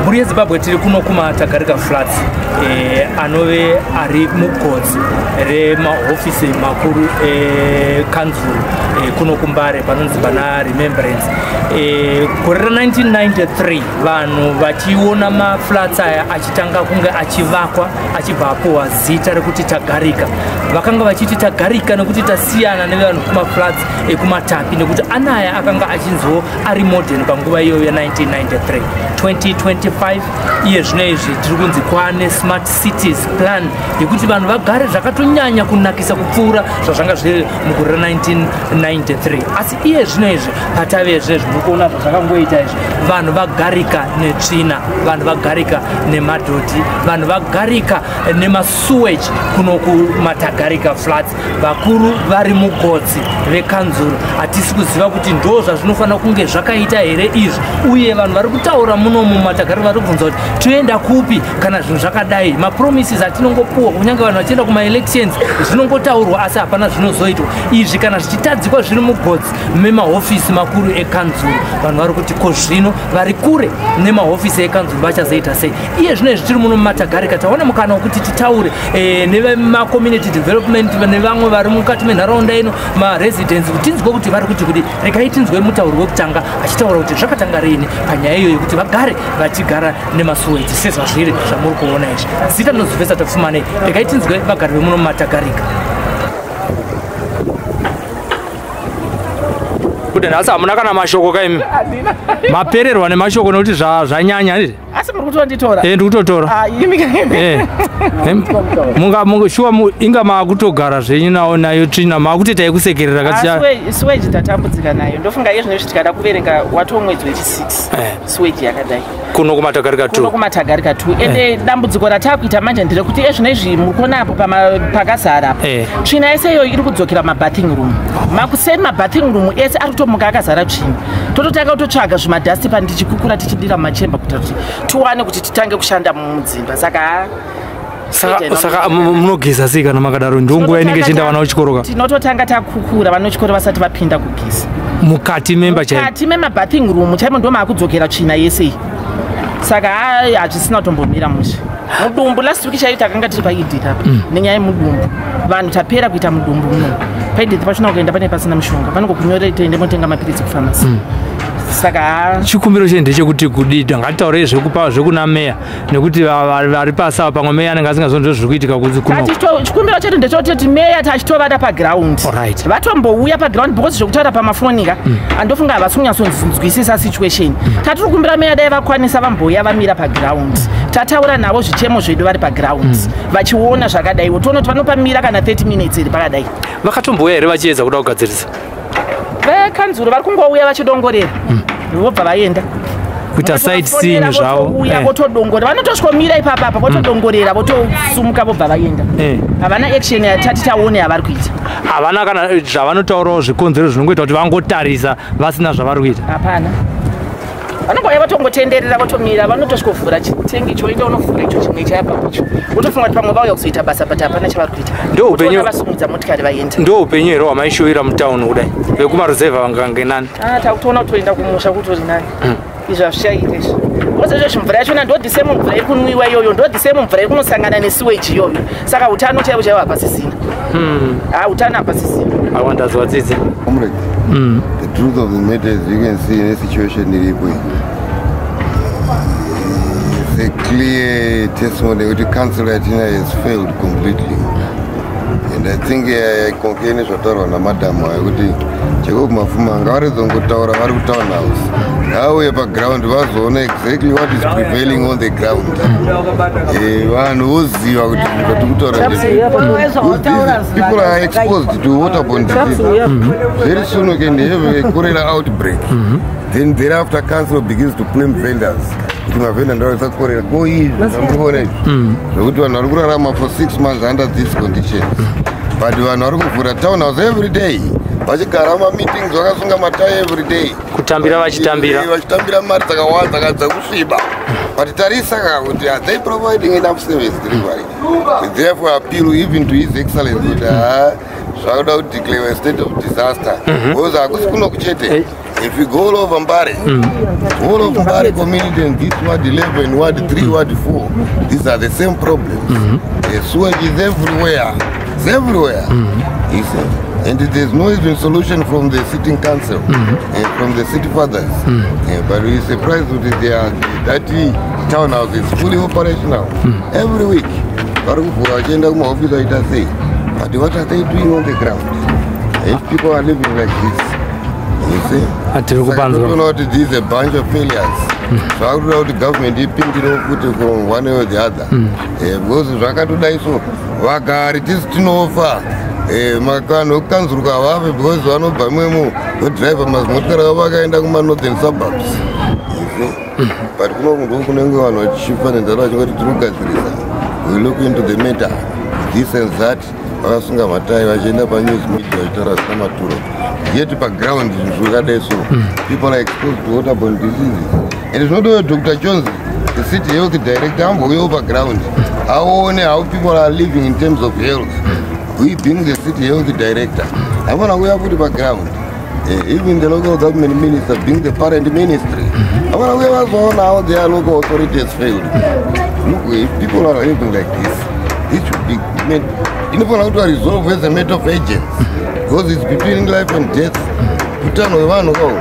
Mhuri yeZimbabwe, tiri kuno kumaTagarika Flats, anove ari mugotsi remahofisi makuru ekanzuru kuno kuMbare, panonzi pana Remembrance. Gore ra1993 vanhu vachiona maflats aya achitanga kunge achivakwa, achibva apuhwa zita rekuti Tagarika, vakanga vachiti Tagarika nekuti tasiyana nevanhu kumaflats ekuMatapi, nekuti anaya akanga achinziwo ari modern panguva iyoyo ya1993. 2025 iye zvino izvi tiri kunzi kwane smart cities plan yekuti vanhu vagare zvakatonyanya kunakisa kupfuura zvazvanga zviri mugore ra1993. Asi iye zvino izvi patavezve zviri kuona zvazvakangoita izvi, vanhu vagarika netsvina, vanhu vagarika nemadhodhi, vanhu vagarika nemasewage kuno kumaTagarika Flats. Vakuru vari mugotsi vekanzuro, hatisi kuziva kuti ndo zvazvinofanira kunge zvakaita here izvi. Uye vanhu vari kutaura muno muMatagarika vari kubvunza kuti toenda kupi kana zvinhu zvakadai. Mapromises atinongopuwa, kunyange vanhu vachienda kumaelections, zvinongotaurwa asi hapana zvinozoitwa. Izvi kana zvichitadzikwa zviri mugotsi memahofisi makuru ekanzuro, vanhu vari kuti ko zvino vari kure nemahofisi ekanzuro vachazoita sei? Iye zvino izvi tiri muno muMatagarika, taona mukana wekuti titaure nevemacommunity development nevamwe vari mukati menharaunda ino, maresidents, kuti tinzwe kuti vari kuti kudi. Regai tinzwe mutauri wekutanga achitaura kuti zvakatanga riini panyaya iyoyo yekuti vagare vachigara nemasewage sezvazviri zvamuri kuona izvi. Zita ndinozivesa Tapfumanei. Regai tinzwe vagari vemuno muMatagarika. Kuti nhasi hamuna kana mashoko kaimi, mapererwa nemashoko nekuti zvanyanya. Asi muri kutonditora? E, ndikutotora. Ah, imi. Eh. Shuwa inga maakutogara zvenyu nawo nayo tsvina, maakutoita yekusekerera katia. Sewage tatambudzika nayo. Ndofunga iye zvino tikada kuverenga watoo mwedzi wechi6 sewage yakadai. Kuno kuMatagarika kuno 2. kuMatagarika 2. Ende dambudziko ratakuita manje nderekuti iye zvino izvi muri kuona apo pakazara apo, tsvina yese iyoyo iri kudzokera mabathing room. Makuseni mabathing room ese ari kutomuka akazara tsvina. Tototanga kutotsvaga zvimadust pan tichikukura, tichidira mumachemba kuita kuti tiwane kuti titange kushanda mudzimba. Saka ha, Saka munogeza sei kana makadaro? Ndo nguva inenge ichienda vana kuchikoro ka. Tinototanga takukura vana vechikoro vasati vapinda kugeza. Mukati memba chaimo? Mukati memabathing room chaimo, ndo maakudzokera tsvina yese iyi. Saka hai, hazvisina kutombomira mushe. Mudumbu, last week chaiyo takanga tiri paEdith apa nenyaya yemudumbu. Vanhu tapera kuita mudumbu muno. PaEdith pachona kuenda pane pasina mushonga, vanongokunyorera toende motenga mapiritsi kufamasi. Saka ha. Chikumbiro chenyu ndechekuti kudii? Ngatitaurei zvekupa zvekuna meya, nekuti vari pasi ava, pamwe meya anenge asingazoni ndo zviri kuitika kuno. Chikumbiro chedu ndechekuti meya tachitovada paground, vatombouya paground, because zvekutaura pamafoni ka, andofunga havasi kunyatsonzwisisa situation. Tatiri kukumbira meya dai vakwanisa vambouya vamira paground, tataura navo zvichemo zvedu vari paground, vachiona zvakadaiwo, toona kuti vanopamira kana 30 minutes iri pakadai. Vakatombouya here vachiedza kuda kugadzirisa? Vekanzuro vari kungouya vachidongorera, vobva vaenda. Kuita sightseeing zvavo. Votouya, votodongorera, vanotosvomira ipapapa, votodongorera, votosumuka, vobva vaenda. Havana action yatati taone yavari kuita. Havana kana zvavanotaurawo, zvikonzero zvinongoita kuti vangotarisa vasina zvavari kuita? Hapana, vanongouya votongotenderera, votomira, vanotosvikovhura chitengi choenda unovhura icho chimwe chayapapocho, votofunga kuti pamwe vauya kuzoita basa, but hapana chavari kuita. Ndo upenyu- Votoona vasumudza motikari vaenda. Ndo upenyu here hwamaishuvira mutauni kudai? Vekumaruzevha vangange nani. Ah, takutoona kutoenda kumusha kutori nani. Izvi hazvichaita izvi, because izvezvi mvura yachona ndo the same mvura iri kunwiwa iyoyo, ndo the same mvura iri kunosangana nesewage iyoyo. Saka utano chaivo chaivo hapasisina. Ha, utano hapasisina. Awandaziwa tsitsi. Comrade, the truth of the matter is, you can see in a situation iripo iyi, it's a clear testimony kuti council yatina has failed completely. And I think I concur nezvataurwa namadhamu ayo kuti Jacob Mafuma ngavarege kungotaura vari kutown house, ngavauye paground vazoona exactly what is prevailing on the ground. Vanhu voziva kuti zvatiri kutaura. People are exposed to waterborne disease. Very soon we can have a cholera outbreak. Then thereafter council begins to blame vendors kuti mavhenda ndoaisa cholera. Ko izvi zvamuri kuona izvi zvokuti vanhu vari kurarama for 6 months under these conditions, but vanhu vari kuvhura town house every day, vachigara mameetings, vakasunga matai every day. Kutambira vachitambira. Vachitambira mari dzakawanda dzakusviba, but tarisa ka kuti are they providing enough service delivery? We therefore appeal even to His Excellence kuti ha, zvakuda kudeclare a state of disaster, because hakusi kuno kuchete. If you go all over Mbare, all of Mbare community and this Ward 11, Ward 3, Ward 4, these are the same problems. The sewage is everywhere. It's everywhere. You see? And there's no even solution from the sitting council, from the city fathers. But we're surprised that that townhouse is fully operational every week. Vari kuvhura vachienda kumaofisi vaita sei, but what are they doing on the ground if people are living like this, you see? Hatiri kupanzwa. Toona kuti this is a bunch of failures. Zvakutoda kuti government ipindirewo futi from one way or the other, because zvakatodai so vagari tisi tinofa. Vanhu vekukanzuru havafe because vanobva imwemo vodhiraivha mazimotikari avo vakaenda kumanorthern suburbs, you see? But kuno ndo kunenge vanhu vachifa nenzara vachingoti tiri kugadzirisa, we look into the matter, this and that. Vakasunga matai vachienda panews media vachitaura zvisina maturo, yet paground zvinhu zvakadai so, people are exposed to waterborne diseases. And zvinotova Dr Jones, the city health director, ambouyawo paground aone how people are living in terms of health. We being the city health director, havana kuuya futi paground. Even the local government minister, being the parent ministry, havana kuuya vazoona how their local authorities failed. Look, if people are living like this, this should be made, inofanira kuti resolve as a matter of urgency, because it's between life and death, utano hwevanhu kawo,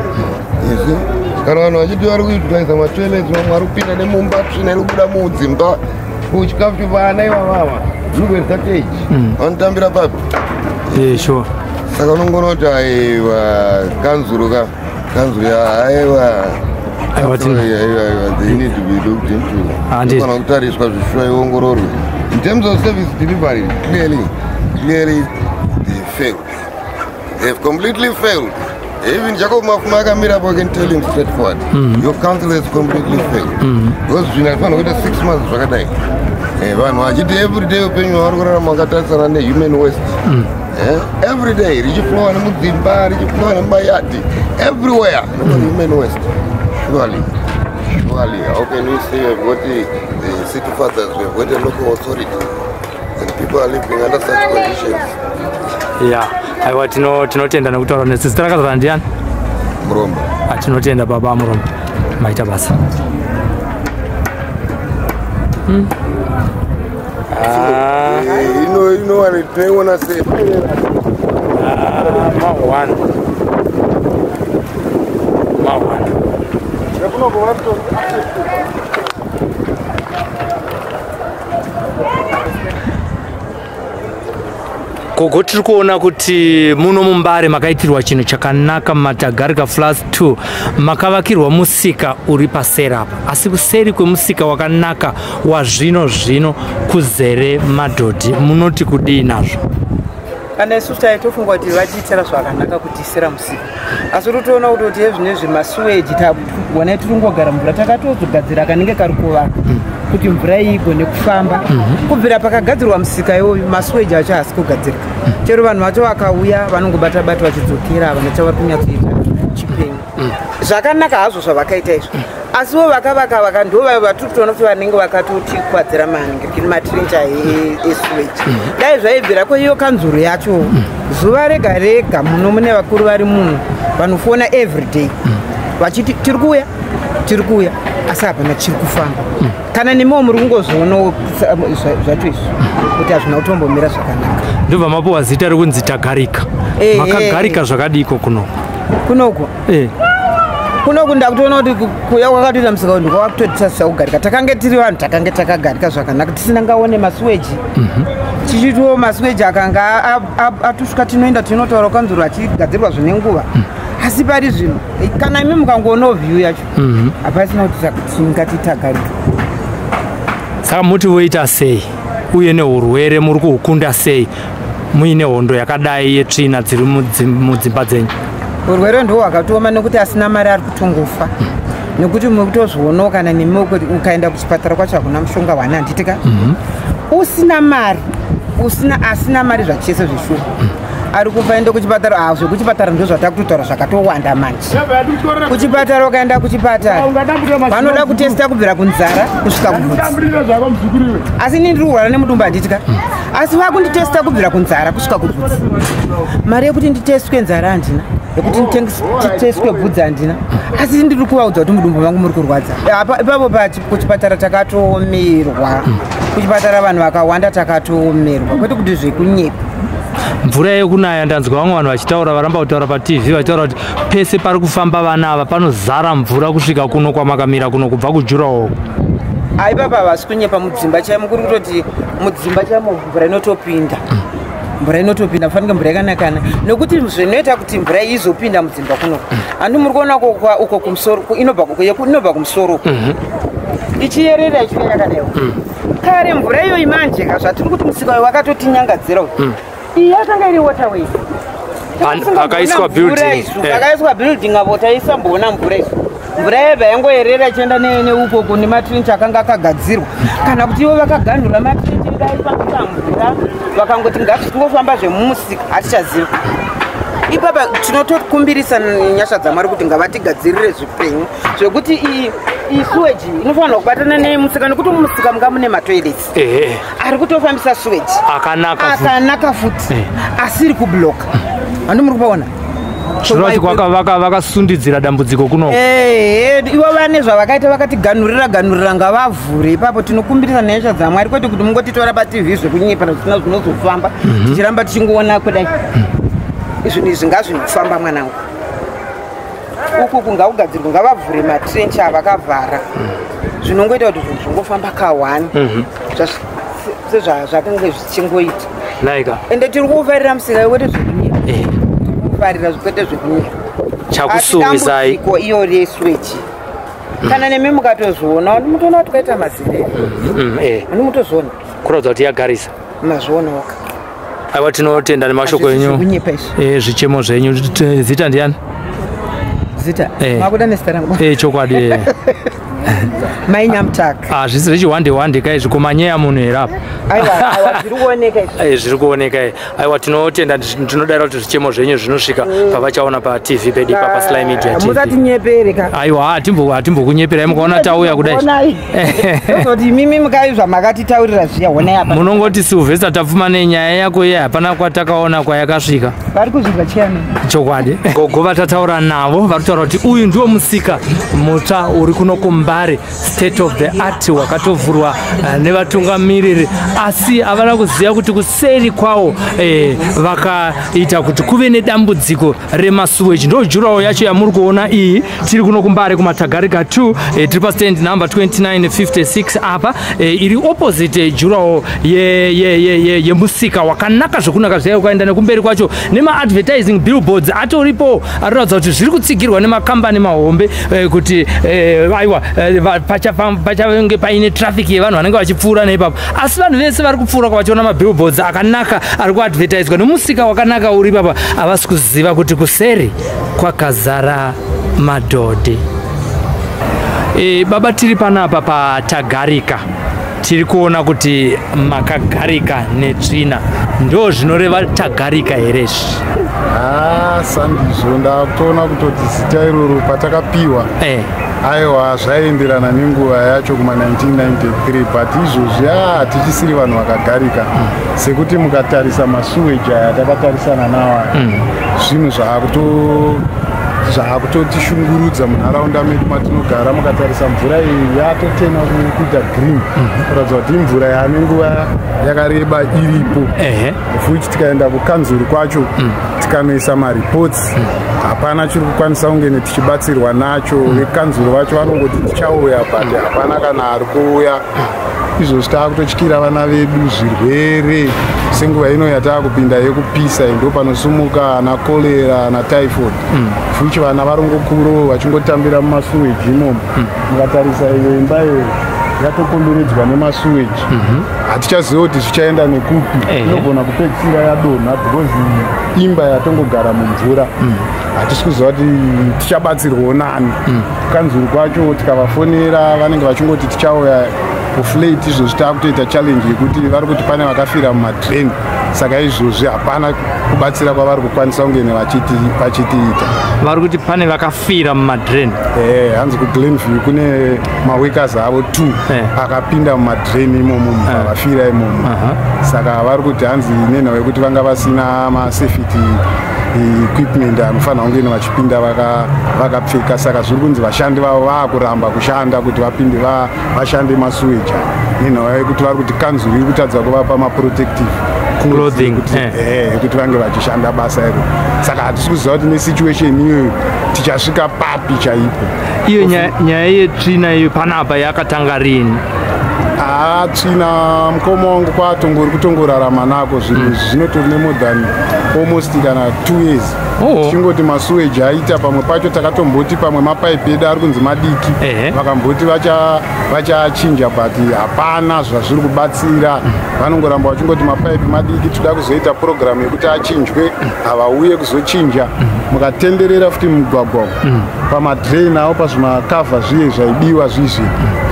you see? Kana vanhu vachiti vari kuutiliza matoilets, vamwe vari kupinda nemumba, tsvina iri kubuda mudzimba, kuchikafu vana ivavava, look at that age, vanotambira papi? Sure. Saka unongoona kuti aiwa, kanzuru ka, kanzuru aiwa. Aiwa, Aiwa, they need to be looked into. Handiti. Kana kutariswa zvishuwa, iongororwe. In terms of service delivery, clearly, clearly they failed. They've completely failed. Even Jacob Mafume akamira apo, I can tell him straightforward, your council has completely failed, because zvinhu hazvifanira kuita 6 months zvakadai. Vanhu vachiti every day upenyu hwavari kurarama vakatarisana nehuman waste. Every day richiflowa nemudzimba, richiflowa nemumayadhi, everywhere human waste. Surely, surely, how can we say we've got the city fathers, we've got a local authority, and people are living under such conditions? Ya, aiwa, tinotenda nekutaura nesu. Zita rakazara ndiani? Muromba. Tinotenda baba Muromba, maita basa. Ah, Ino inowane tinoiona sei? Ma1 ma1. Gogo, tiri kuona kuti muno muMbare makaitirwa chinhu chakanaka. Matagarika Flats 2 makavakirwa musika uri paseri apa, asi kuseri kwemusika wakanaka wazvino zvino kuzere madhodhi. Munoti kudii nazvo? Kana isusu taitofunga kuti vatiitira zvakanaka kutiisira musika, asi totoona kutoti ezvinezvi masuweji taona tiri kungogara mvura. Takatozogadzira kanenge kari kuvaka kuti mvura iyi igone kufamba. Kubvira pakagadzirwa musika iwoyu, masuweji acho haasi kugadzirika. Chero vanhu vacho vakauya vanongobata bata vachidzokera, havana chavari kunyatsoita chipenyu. Zvakanaka hazvo zvavakaita izvo, asiwo vakavaka vaka ndo vatiri kutoona kuti vanenge vakatotikwadzira maningi matrencha esuweji. Dai zvaibvira kweiyo kanzuro yacho, zuva rega rega muno mune vakuru vari muno vanofona everyday vachiti tiri kuuya, tiri kuuya, asi hapana chiri kufamba. Kana nemiwo muri kungozvionawo zvacho izvi kuti hazvina kutombomira zvakanaka. Ndobva mapiwa zita rekunzi Tagarika. Makagarika zvakadiko kunoko? Kunoko? Kunoku ndakutoona kuti kuuya kwakatoita musika uyu ndikwakutotisasisa kugarika. Takange tiri vanhu takange takagarika zvakanaka, tisina ngaone masuweji, tichitiwo masuweji akanga atusvika tinoenda tinotaura kanzuro achigadzirwa zvine nguva. Asi pari zvino, kana imi mukangoonawo view yacho, hapasina kuti tingati tagarika. Saka muti voita sei, uye neurwere muri kuhukunda sei muine hondo yakadai yetsvina dziri mudzimba dzenyu? Urwere ndo hwakatooma nekuti asina mari ari kutongofa, nekuti mukutozvionawo kana nemi kuti ukaenda kuchipatara kwacho hakuna mushonga wana, handitika? Usina mari, usina, asina mari zvachese zveshuwa ari kufa. Ende kuchipatara, ah, zvekuchipatara ndo zvatakutotaura zvakatowanda manje. Kuchipatara, ukaenda kuchipatara vanoda kutesta kubvira kunzara kusvika kubvudzi. Asi ini ndiri kurwara nemudumbu, handitika? Asi vakunditesta kubvira kunzara kusvika kubvudzi. Mari yekuti nditestwe nzara handina. Yekuti titeswe bvudzi handina, asi ndiri kuvaudza kuti mudumbu mangu muri kurwadza. Ipapo kuchipatara takatoomerwa, kuchipatara vanhu vakawanda takatoomerwa, kwete kuti zvekunyepa. Mvura yekunaya, ndanzwa vamwe vanhu vachitaura, varamba kutaura paTV, vachitaura kuti pese pari kufamba vana ava panozara mvura kusvika kuno kwamakamira kuno, kubva kudurawall. Aipapa havasi kunyepa. Mudzimba chaimo, kuri kutoti mudzimba chaimo mvura inotopinda, mvura inotopinda. Fanike mvura yakanakana, nekuti zvinoita kuti mvura iyi izopinda mudzimba kuno, handi muri kuona uko kumusoro, inobva kumusoro uko ichiyerera, ichiuya yakadaiwo. Kare mvura iyoyi manje ka, zvatiri kuti musika uyu wakatotinyangadzira uyu, iyi yakanga iri waterway. Pakaiswa building, eh. Pakaiswa building apo taisamboona mvura isu. Mvura yebva yangoerera ichienda neukoko nematrench akanga akagadzirwa, kana kuti ivo vakaganhura matrench edu aifambisa mvura, vakangoti ngazvichingofamba zvemumusika. Hatichaziva ipapa. Tinotokumbirisa nyasha dzaMwari kuti ngavatigadzirire zvipenyu zvekuti iyi sewage inofanirwa kubatana nemusika, nekuti mumusika munga mune matoilets ari kutofambisa sewage. Akanaka futi. Akanaka futi, asiri kubloka. Handi muri kupaona? Zvinova kuti vakasundidzira dambudziko kuno. Ehe, ivo vane zvavakaita, vakatiganhurira ganhurira, ngavavhure ipapo. Tinokumbirisa nenyasha dzaMwari, kwete kuti mungotitora paTV zvekunyepa zvisina zvinozofamba, tichiramba tichingoona kudai. Zvinhu izvi ngazvinofamba, mwanangu. Uku kungakugadzirwa, ngavavhure matrench avakavhara, zvinongoita kuti zvinhu zvingofamba kahwani sezvazvakange zvichingoita. Naika. Ende tiri kuufarira musika, kwete zvekunyepa. Kufarira, kwete zvekunyepa. Chakusuwisai? Dambudziko iyo resewage, kana nemi mukatozviona, mutoona kuti kwaita mazerere. Mutozoona. Kuratidza kuti yagarisa. Mazvionawoka. Aiwa, tinotenda nemashoko enyu. Zvekunyepa izvi. Zvichemo zvenyu. Zita ndiani? Zita? Eh. Makuda nezita rangu? Chokwadi. Mai Nyamutaka. Ah, zvisi zvechiwande wande kaizvi, kumanyeya munhu here apa? Aiwa, aiwa, zviri kuoneka izvi. Zviri kuoneka. Aiwa, tinotenda. Tinodayira kuti zvichemo zvenyu zvinosvika pavachaona paTV pedu ipapa, Sly Media TV. Musatinyepere ka. Aiwa, hatimbokunyeperai. Mukaona tauya kudai, Onai. Tozoti imimi mukai zvamakatitaurira zviya, honai apa. Munongoti, "Sylvester, tapfuma nenyaya yako iye, hapana kwatakaona kwayakasvika." Vari kuzvibva chiyani? Chokwadi. Gogo vatataura navo vari kutaura kuti uyu ndiwo musika mutsva uri kuno kuMbare, state of the art, wakatovhurwa nevatungamiriri, asi havana kuziva kuti kuseri kwawo vakaita kuti kuve nedambudziko remasuweji. Ndo durawall yacho yamuri kuona iyi. Tiri kuno kuMbare, kuMatagarika 2, tiri pastand number 2956 apa, iri opposite durawall yemusika wakanaka zvokunaka zvaiyo. Ukaenda nekumberi kwacho, nemaadvertising billboards atoripo anoratidza kuti zviri kutsigirwa nemakambani mahombe, kuti aiwa, pachange paine traffic yevanhu vanenge vachipfuura neipapo. Asi vanhu vese vari kupfuura vachiona mabillboards akanaka ari kuadvertiswa nemusika wakanaka uri ipapa, havasi kuziva kuti kuseri kwakazara madhodhi. Baba, tiri panapa paTagarika, tiri kuona kuti makagarika netsvina. Ndo zvinoreva Tagarika here izvi? Ha, sandizvo. Ndakutoona kutoti zita iroro patakapiwa, aiwa, zvaienderana nenguva yacho kuma1993, but izvozvi a tichisiri vanhu vakagarika, sekuti mukatarisa masuweji aya takatarisana nawo aya, zvinhu zvaakutotishungurudza munharaunda medu matinogara. Mukatarisa mvura iyi yatotena kuita green, kuratidza kuti imvura yaane nguva yakareba iripo. Futi tikaenda kukanzuru kwacho, tikanoisa mareports, hapana chiri kukwanisa kunge tichibatsirwa nacho. Vekanzuru vacho vanongoti tichauya, but hapana kana ari kuuya. Izvozvi taakutotyira vana vedu zvirwere, senguva ino yataakupinda yekupisa, ndo panosumuka ana cholera, ana typhoid. Futi vana varongokuro vachingotambira mumasuweji imomo. Mukatarisa iyo imba iyo yatokomberedzwa nemasuweji, hatichaziva kuti zvichaenda nekupi. Inogona kupedzisira yadonha because imba yatongogara mumvura. Hatisi kuziva kuti tichabatsirwawo nani. Kanzuru kwacho tikavafonera, vanenge vachingoti tichauya of late. Izvozvi taakutoita challenge yekuti vari kuti pane vakafira mumadrain, saka izvozvi hapana kubatsira kwavari kukwanisa kunge vachitiita. Vari kuti pane vakafira mumadrain? Hanzi kuGlenview kune maworkers avo two akapinda mumadrain imomo, vafira imomo. Saka vari kuti hanzi nenhau yekuti vanga vasina masafety. equipment anofanira kunge vachipinda vakapfeka. Saka zviri kunzi vashandi vavo vaakuramba kushanda kuti vapinde vashande masuweji, nenhau yekuti vari kuti kanzuru iri kutadza kuvapa maprotective clothing kuti vange vachishanda basa iro. Saka hatisi kuziva kuti nesituation iyoyo tichasvika papi chaipo. Iyo nyaya yetsvina iyo panapa yakatanga rini? Tsvina, mukoma wangu, kwatongori kutongorarama nako. Zvinhu izvi zvinotori nemore than almost kana 2 years. Tichingoti masuweji aita, pamwe pacho takatomboti pamwe mapaipi edu ari kunzi madiki, vakamboti vachachinja, but hapana zvazviri kubatsira. Vanongoramba vachingoti mapaipi madiki, toda kuzoita purogiramu yekuti achinjwe, havauye kuzochinja. Mukatenderera futi mumugwagwa, pamadrain avo, pazvimakavha zviye zvaibiwa zvizvi,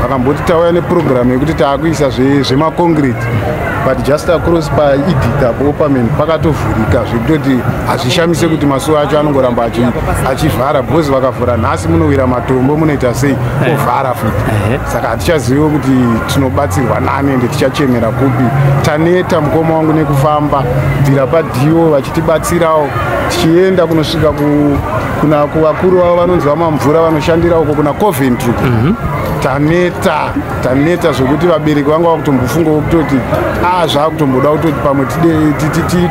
vakamboti tauya nepurogiramu yekuti taakuisa zvemaconcrete, but just across paEdith apo Opperman pakatovhurika, zvekutoti hazvishamise kuti masuwa acho anongoramba achivhara, because vakavhura nhasi munowira matombo, munoita sei, ovhara futi. Saka hatichaziviwo kuti tinobatsirwa nani, ende tichachemera kupi. Taneta, mukoma wangu, nekufamba bvira padhiwo vachitibatsirawo, tichienda kunosvika kuna kuvakuru vavo vanonzi VaMamvura, vanoshandira uko kuna Coventry. Taneta, taneta zvokuti vabereki vanga vakutombofungawo kutoti a zvaakutomboda kutoti pamwe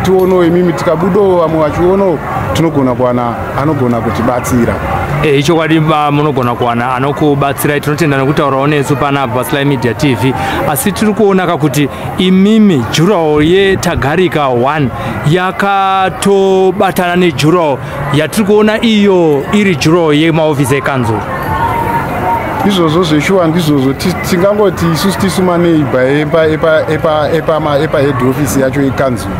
tionewo imimi, tikabudawo vamwe vachionawo, tinogona kuwana anogona kutibatsira. Ichokwadi, munogona kuwana anokubatsirai. Tinotenda nekutaurawo nesu panapa paSly Media TV. Asi tiri kuona kakuti imimi durawall yeTagarika 1 yakatobatana nedurawall yatiri kuona iyo iri durawall yemaofisi ekanzuro. Izvozvo zveshuwa ndizvozvo. Tingangoti isusu tisu maneighbour epahead office yacho yekanzuro,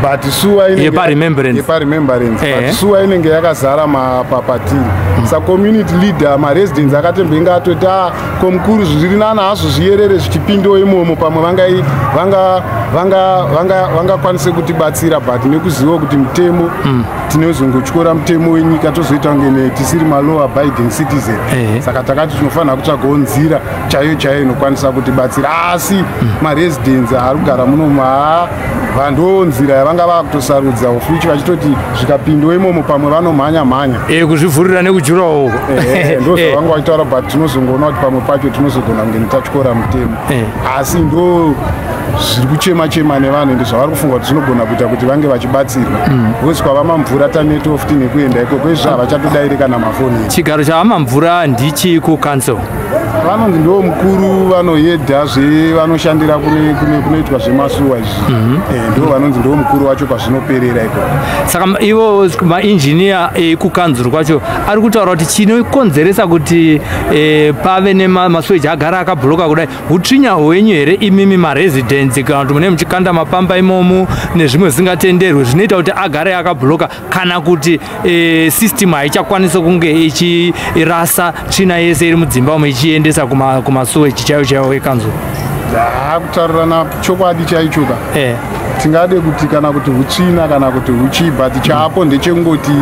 but sewer YepaRemembrance. YepaRemembrance, but sewer inenge yakazara mapapatiri. Sacommunity leader, maresidents akatembenge atoti a komukuru, zviri nani hazvo zviyerere zvichipindawo imomo, pamwe vangakwanise kutibatsira, but nekuziva kuti mutemo, tinozongotyora mutemo wenyika, tozoita kunge tisiri malaw abiding citizen. Saka takati tinofanira kutsvagawo nzira chaiyo chaiyo inokwanisa kutibatsira. Asi maresidents ari kugara munomu, haa, ndo nzira yavanga vakutosarudza, of which vachitoti zvikapindawo imomo pamwe vanomhanya mhanya. Kuzvivhurira nekudurawall uko. Ndo zvavanga vachitaura, but tinozongoona kuti pamwe pacho tinozogona kunge tatyora mutemo. Asi ndo zviri kuchema chema nevanhu, ende zvavari kufunga kuti zvinogona kuita kuti vange vachibatsirwa, because kwavaMamvura tanetawo futi nekuenda ikoko. Izvo havachatodairi kana mafoni edu. Chigaro chaVaMamvura ndichi kucouncil? Vanonzi ndo mukuru vanohedha zvevanoshandira kunoitwa zvemasuwa izvi. Ndo vanonzi ndo mukuru wacho kwazvinoperera ikoko. Saka ivo mainjiniya ekukanzuru kwacho ari kutaura kuti chinokonzeresa kuti pave nemasuweji agara akabhuloka kudai utsvinya hwenyu here imimi maresidents, kana kuti mune muchikanda mapamba imomo nezvimwe zvisingatenderwi zvinoita kuti agare akabhuloka, kana kuti system haichakwanisi kunge ichirasa tsvina yese iri mudzimba umo ichiendesa kumasuweji chaiwo chaiwo ekanzuru? Ha, kutaurirana chokwadi chaichoka, tingade kuti kana kuti hutsvina kana kuti huchi, but chaapo ndechekungoti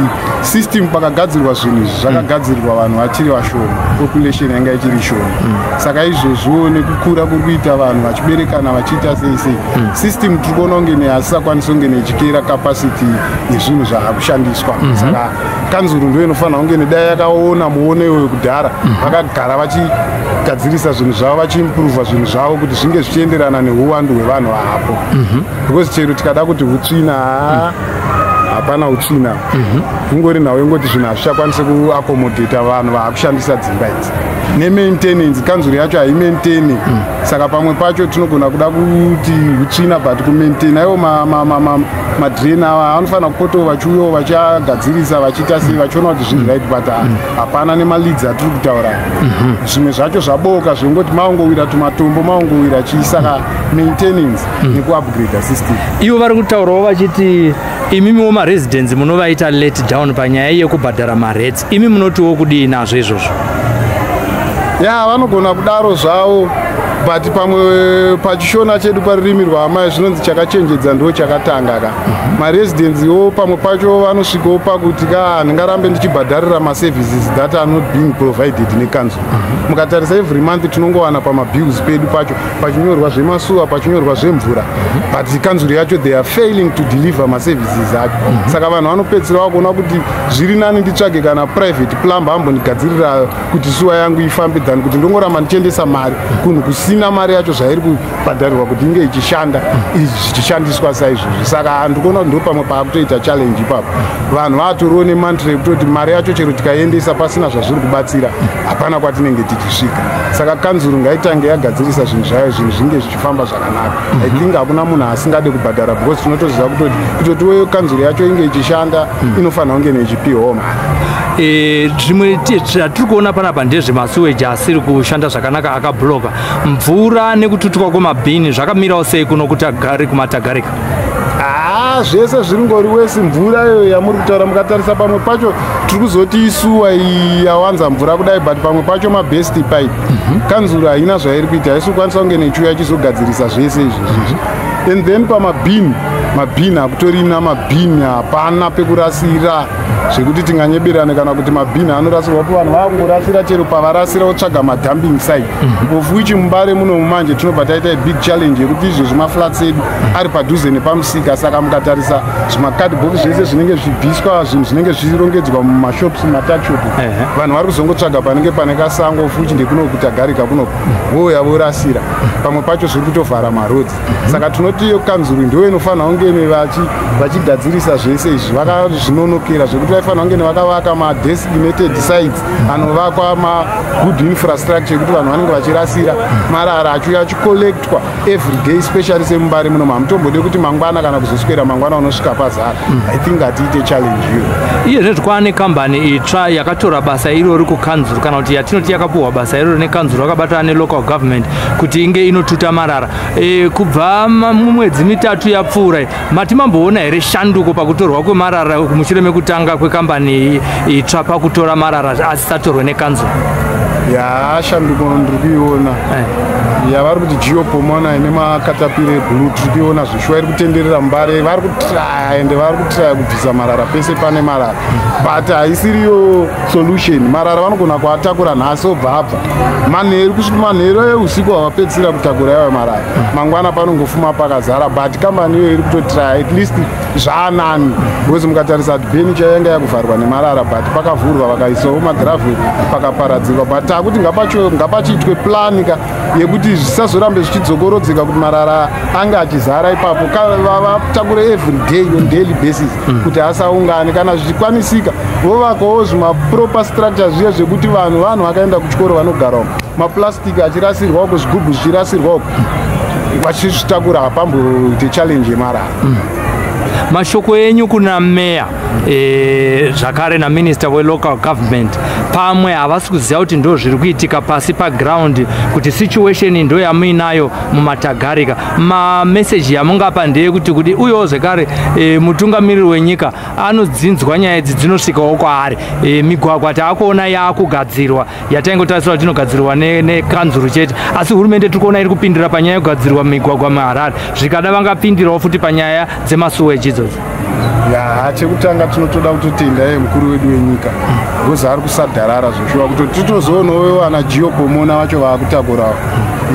system pakagadzirwa zvinhu izvi zvakagadzirirwa vanhu vachiri vashoma, population yanga ichiri shoma. Saka izvozvo nekukura kuri kuita vanhu vachiberekana, vachiita sei sei, system tiri kuona kunge neasisakwanisi kunge nechikera capacity yezvinhu zvaakushandiswa. Saka kanzuru ndo inofanira kunge nedai yakaona muono iwoyo kudhara, vakagara vachigadzirisa zvinhu zvavo, vachiimprova zvinhu zvavo kuti zvinge zvichienderana neuwandu hwevanhu vapo, because chero tikada kuti hutsvina, haa, hapana utsvina. Ingori nhau yengoti zvinhu hazvichakwanisi kuaccommodata vanhu vaakushandisa dzimba idzi, nemaintenance, kanzuro yacho haimaintaini. Saka pamwe pacho tinogona kuda kuti utsvina, but kumaintaina iwo madrain ava anofanira kupotawo vachiuyawo vachiagadzirisa, vachiita sei, vachiona kuti zviri right, but hapana nemaleads atiri kutaura. Zvimwe zvacho zvaboka zvengoti maungowira tumatombo, maungowira chii. Saka maintenance nekuupgrade system. Ivo vari kutaurawo vachiti imimiwo maresidents munovaita let down panyaya yekubhadhara marates. Imi munotiwo kudii nazvo izvozvo? Ya, vanogona kudaro zvavo. But pamwe pachishona chedu, parurimi rwaamai, zvinonzi chakachenjedza ndo chakatanga ka. Maresidents wo pamwe pacho vanosvikawo pakuti ka, handingarambe ndichibhadharira maservices that are not being provided necouncil. Mukatarisa, every month tinongowana pamabills pedu pacho pachinyorwa zvemasuwa, pachinyorwa zvemvura, but kanzuro yacho, they are failing to deliver maservices acho. Saka vanhu vanopedzisira vakuona kuti zviri nani nditsvage kana private plumber ambondigadzirira kuti sewer yangu ifambe, than kuti ndongoramba ndichiendesa mari kunhu kusina mari yacho zvairi kubhadharirwa kuti inge ichishanda, zvichishandiswa saizvozvo. Saka handikuona kuti ndo pamwe paakutoita challenge ipapo. Vanhu vatoriwo nemantra yekutoti mari yacho chero tikaendesa pasina zvazviri kubatsira, hapana kwatinenge tichisvika. Saka kanzuru ngaitange yagadzirisa zvinhu zvayo, zvinhu zvinge zvichifamba zvakanaka. I think hakuna munhu asingade kubhadhara, because tinotoziva kutoti kutotiwo kanzuru yacho inge ichishanda, inofanira kunge nechipiwawo mari. Zvimwe zvatiri kuona panapa ndezvemasuweji asiri kushanda zvakanaka, akabhuloka mvura nekututwa kwemabhini. Zvakamirawo sei kuno kumaTagarika? Haa, zvese zviri ngori wesi. Mvura iyo yamuri kutaura, mukatarisa pamwe pacho tiri kuzoti isewer iyi yawanza mvura kudai, but pamwe pacho maburst pipe. Kanzuro haina zvairi kuita, haisi kukwanisa kunge nechiuya ichizogadzirisa zvese izvozvizvi. And then pamabhini, mabhini hakutorina mabhini, hapana pekurasira zvekuti tinganyeberane kana kuti mabhini anorasirwa po. Vanhu vakungorasira chero pavarasira, votsvaga madumping site, of which muMbare muno mumanje tinobva taita big challenge yekuti izvozvi maflats edu ari padhuze nepamusika. Saka mukatarisa zvimacardbox zvese zvinenge zvichibviswa, zvinhu zvinenge zvichirongedzwa mumashops, mumatuckshop, vanhu vari kuzongotsvaga panenge pane kasango, of which ndekuno kuTagarika kunoku, vouya vorasira. Pamwe pacho zviri kutovhara maroads. Saka tinoti iyo kanzuru ndiyo inofanira kunge vachigadzirisa zvese izvi. Vakazvinonokera zvekuti vaifanira kunge vakavaka madesignated sites anovakwa, magood infrastructure yekuti vanhu vanenge vachirasira marara achiuya achicollectwa every day, especially semuMbare muno hamutombode kuti mangwana kana kuzoswera mangwana unosvika pazara. I think hatiite challenge iyo. Iye zvezvi kwaane kambani itsva yakatora basa irori kukanzuru, kana kuti yatinoti yakapuhwa basa irori nekanzuru vakabatana nelocal government kuti inge inotuta marara. Kubva mumwedzi 3 yapfuura, mati mamboona here shanduko pakutorwa kwemarara mushure mekutanga kwekambani itsva pakutora marara asisatorwe nekanzuru? Ya, shanduko ndiri kuiona. Yavari kuti Geo Pomona ine macaterpillar eblue, tiri kuiona zveshuwa iri kutenderera Mbare. Vari kutraya, ende vari kutraya kubvisa marara pese pane marara, but haisiriyo solution. Marara vanogona kuatakura nhasi, obva abva manheru, kusvika manheru eusiku havapedzisira kutakura iwayo marara. Mangwana panongofuma pakazara. But kambani iyoyo iri kutotraya, at least zvaanani, because mukatarisa bheni chayanga yakuvharwa nemarara, but pakavhurwa, vakaisawo magravel, pakaparadzirwa. But takuti ngapachiitwe plan ka yekuti zvisazorambe zvichidzokorodzeka kuti marara ange achizara ipapo. Vatakure every day, on daily basis, kuti asaungane. Kana zvichikwanisika, vovakawo zvimaproper structure zviye zvekuti vanhu vakaenda kuchikoro vanogarawo, maplastic achirasirwa uko, zvigubhu zvichirasirwa uko, vachizvitakura, hapamboite challenge yemarara. Mashoko enyu kuna meya, zvakare naminister welocal government? Pamwe havasi kuziva kuti ndo zviri kuitika pasi paground, kuti situation ndo yamuinayo mumaTagarika. Mameseji yamungapa ndeyekuti kuti uyewo zvekare mutungamiriri wenyika anodzinzwa nyaya idzi, dzinosvikawo kwaari. Migwagwa taakuona yaakugadzirwa, yataingotarisira kuti inogadzirwa nekanzuru chete, asi hurumende tiri kuona iri kupindira panyaya yekugadzirwa migwagwa muHarare. Zvikada vangapindirawo futi panyaya dzemasuweji idzodzo. Ya, chekutanga tinotoda kutotenda iye mukuru wedu wenyika, because ari kusadharara zvoshuwa kuti titozoonawo ana Geo Pomona vacho vaakutakurawo.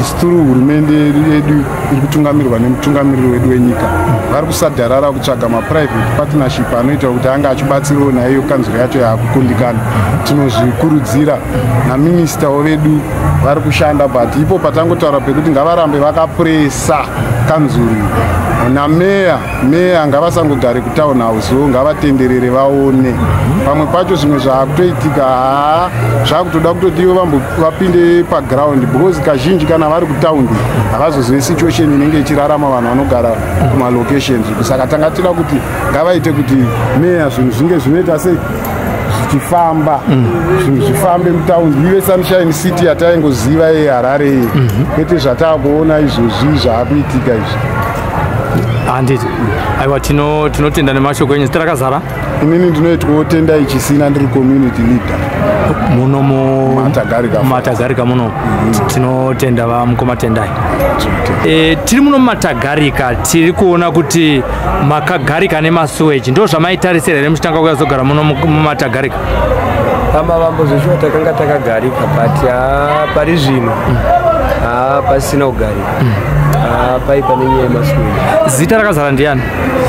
Isi tiri hurumende yedu iri kutungamirirwa nemutungamiriri wedu wenyika, vari kusadharara kutsvaga maprivate partnership anoita kuti ange achibatsirawo naiyo kanzuro yacho yaakukundikana. Tinozvikurudzira naministawo vedu vari kushanda, but ipo patangotaura pekuti ngavarambe vakapresa kanzuru nameya. Meya ngavasangogare kutown house wo, ngavatenderere vaone pamwe pacho zvimwe zvaakutoitika. Haa, zvakutoda kutoti ivo vapinde paground, because kazhinji kana vari kutaundi havazozive situation inenge ichirarama vanhu vanogara kumalocations. Saka tanga tida kuti ngavaite kuti meya zvinhu zvinge zvinoita sei, zvichifamba, zvinhu zvifambe mutaundi, ive sunshine city yataingoziva yeHarare iyi, kwete zvataakuona izvozvi zvaakuitika izvi. Handiti. Aiwa, tinotenda nemashoko enyu. Zita rakazara? Inini ndinoitwawo Tendai Chisina, ndiri community leader muno muMatagarika. Matagarika muno. Tinotenda, vamukoma Tendai. Tiri muno muMatagarika, tiri kuona kuti makagarika nemasuweji. Ndo zvamaitarisira here muchitanga kuyazogara muno muMatagarika? Pamavambo zveshuwa takanga takagarika, but haa, pari zvino haa, pasina kugarika. Haa, pai pane nyaya yemasuweji. Zita rakazara ndiani?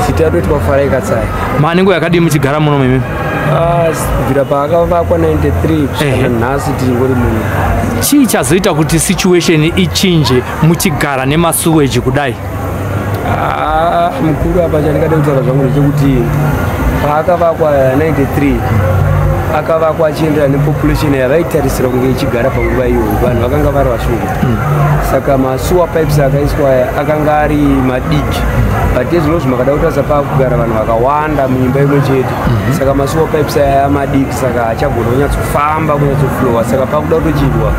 Zita rinoitwa Farai Katsaya. Mane nguva yakadii muchigara muno mimi? Kubvira paakavakwa 93 kusvika nhasi tichingori muno. Chii chazoita kuti situation ichinje muchigara nemasuweji kudai? Ah, mukuru, apa chandingada kutaura zvangu ndechekuti paakavakwa 93, akavakwa achienderana nepopulation yavaitarisira kunge ichigara panguva iyoyo. Vanhu vakanga vari vashoma, saka masewer pipes akaiswa aya akanga ari madiki, but ezvinozvi makada kutarisa, paakugara vanhu vakawanda muimba imwe chete, saka masewer pipes aya amadiki, saka achagona kunyatsofamba, kunyatsoflowa. Saka pakuda kutochinjwa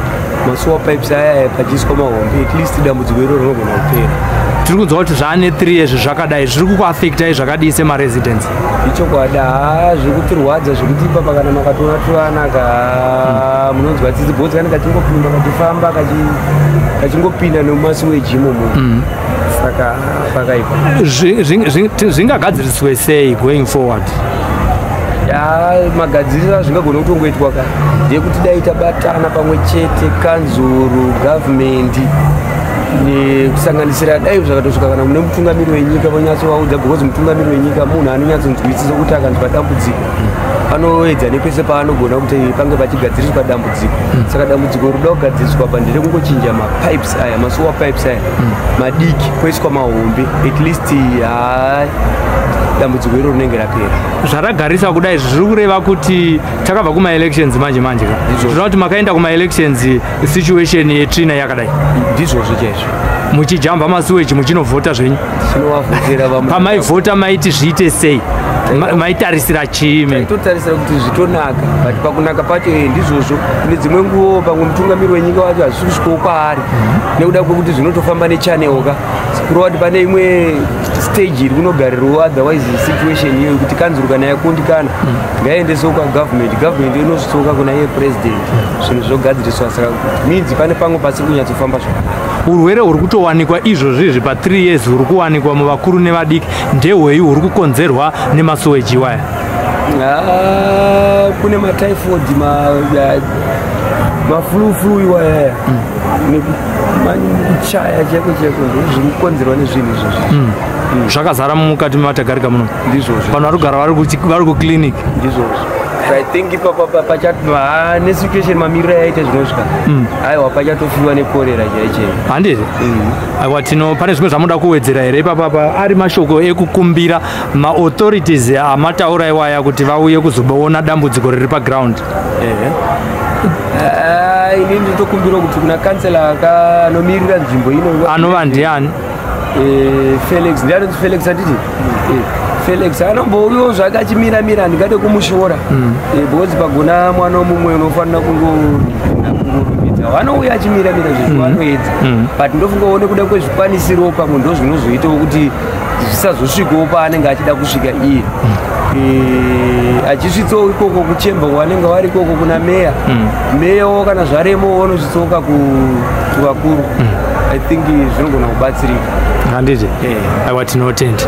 masewer pipes aya, pachiiswa mahombe, at least dambudziko iro rinogona kupera. Tiri kunzwa kuti zvaane 3 years zvakadai. Zviri kukuafectai zvakadii semaresidents? Ichokwadi, haa, zviri kutirwadza zvekuti ipapa kana makatoona tuvanaka munonzwa tsitsi, because kane kachingopinda kachifamba kachingopinda nemumasuweji imomo, saka pakaipa. Zvingagadziriswe sei going forward? Ya, magadziriro azvingagona kutongoitwa ka ndeyekuti dai tabatana pamwe chete, kanzuru, gavhumendi, nekusanganisira dai zvakatosvika kana mune mutungamiri wenyika, vonyatsovaudza, because mutungamiri wenyika munhu anonyatsonzwisisa kuti akanzwa dambudziko anoedza nepese paanogona kuti pange pachigadziriswa dambudziko. Saka dambudziko rinoda kugadziriswa pa nderekungochinja mapipes aya, masewer pipes aya madiki, poiswa mahombe, at least haa, dambudziko iro rinenge rapera. Zvaragarisa kudai zviri kureva kuti takabva kumaelections manje manje ka? Zvinova kuti makaenda kumaelections situation yetsvina yakadai? Ndizvozvo chaizvo. Muchijamba masuweji muchinovhota zvenyu? Tinovavhotera vamwe. Pamaivhota maiti zviite sei? Maitarisira chii? Taitotarisira kuti zvitonaka, but pakunaka pacho ndizvozvo, kune dzimwe nguvo pamwe mutungamiri wenyika wacho hazvisi kusvikawo kwaari nekuda kwekuti zvinotofamba nechannel ka, kureva kuti pane imwe stage iri kunogarirwa. Otherwise situation iyoyo kuti kanzuru kana yakundikana, ngaiendesewo kwagovernment, government inosvitsoka kuna iye president, zvinhu zvogadziriswa. Saka means pane pamwe pasiri kunyatsofamba zvakanaka. Urwere huri kutowanikwa izvozvi izvi pa3 years, huri kuwanikwa muvakuru nevadiki, ndehwei huri kukonzerwa nemasuweji iwaya? Ah, kune matyphoid, maflu iwayaya, nekuchaya chaiko chaiko, zviri kukonzerwa nezvinhu izvozvi. Zvakazara mukati mematagarika muno? Ndizvozvo. Vanhu vari kugara vari kuclinic? Ndizvozvo. I think ipapa pachatova nesituation mamiriro yaita zvinosvika, aiwa, pachatofiwa nekorera chaichai. Handiti? Aiwa, tino pane zvimwe zvamuda kuwedzera here ipapapa, ari mashoko ekukumbira maauthorities amataura iwaya kuti vauye kuzoona dambudziko riri paground? Ah, ini ndinotokumbira kuti kuna kansela akanomiririra nzvimbo ino. Anova ndiani? Felix, ndianonzi Felix, handiti? Felix anombouyawo zvake achimiramira, handingade kumushora, because pagona mwana womumwe unofanira kungorumbidza. Vanouya achimiramira zvezvo, vanoedza, but ndofungawo nekuda kwezvikwanisiro pamwe ndo zvinozoitawo kuti zvisazosvikawo paanenge achida kusvika iye. Achisvitsawo ikoko kuchemba kwavanenge vari ikoko kuna meya, meyawo kana zvaremowo vanosvitsoka kuvakuru. I think zvinogona kubatsirika. Handiti? Aiwa, tinotenda.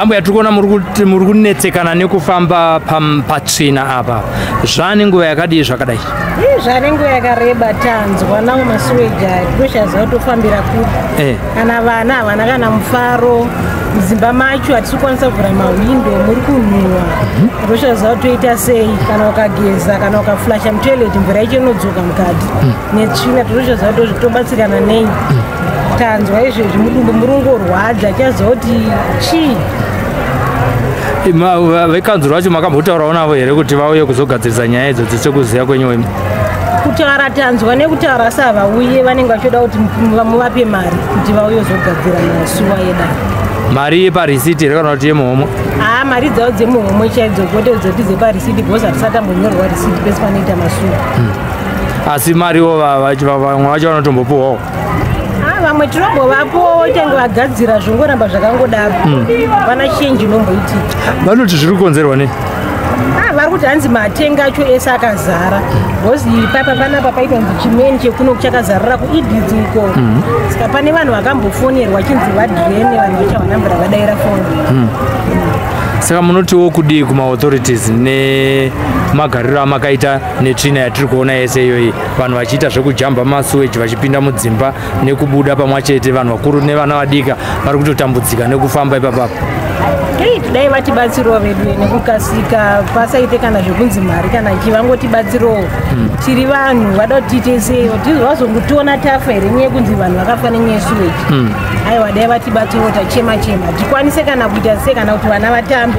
Ambuya, tiri kuona muri kunetsekana nekufamba patsvina apa. Zvane nguva yakadii zvakadai? Ii, zvane nguva yakareba. Tanzwa nawo masuweji aya, toshaziva tofambira kupi. Kana vana havana kana mufaro mudzimba macho, hatisi kukwanisa kuvhura mahwindo, muri kunhuhwa. Toshaziva toita sei? Kana ukageza, kana ukaflasha mutoilet, mvura yacho inodzoka mukati netsvina. Toshaziva tobatsirana nei? Tanzwa izvezvi mudumbu muri kungorwadza, chaziva kuti chii. Vekanzuro vacho makambotaurawo navo here kuti vauye kuzogadzirisa nyaya idzodzi, sekuziva kwenyu imi? Kutaura tanzwa nekutaura, asi havauye. Vanenge vachioda kuti muvape mari kuti vauye kuzogadzira masuwa edare. Mari yeparisiti here kana kuti yemuhomwe? Haa, mari dzavo dzemuhomwe chaidzo, kwete dzoti dzeparisiti, because hatisati tambonyorwa risiti pese panoita masuwa. Asi mariwo vamwe vacho vanotombopuhwawo? Ah, vamwe. Vamwe tinombovapo tange vagadzira zvongoramba zvakangodaro. Pana change inomboitika. Vanoti zviri kukonzerwa nei? Vari kuti hanzi matenga acho ese akazara. Because papa panapa paitwa kunzi chimeni chekuno chakazarira kuEdith uko. Saka pane vanhu vakambofonerwa chinzi vadhirene, vanhu vacho havana mvura vadaira foni. Saka munotiwo kudii kumaauthorities nemagariro amakaita netsvina yatiri kuona yese iyoyi, vanhu vachiita zvekujamba masuweji vachipinda mudzimba nekubuda pamwe chete, vanhu vakuru nevana vadika vari kutotambudzika nekufamba ipapapo? Dai vatibatsirawo vedu nekukasika, pasaite kana zvekunzi mari kana chi, vangotibatsirawo. Tiri vanhu vada kuti tiite sei, vazongotiona tafa here nyaya yekunzi vanhu vakafa nenyaya yesuweji? Aiwa, dai vatibatsirawo, tachema chema, tikwanise kana kuita sei, kana kuti vana vatambe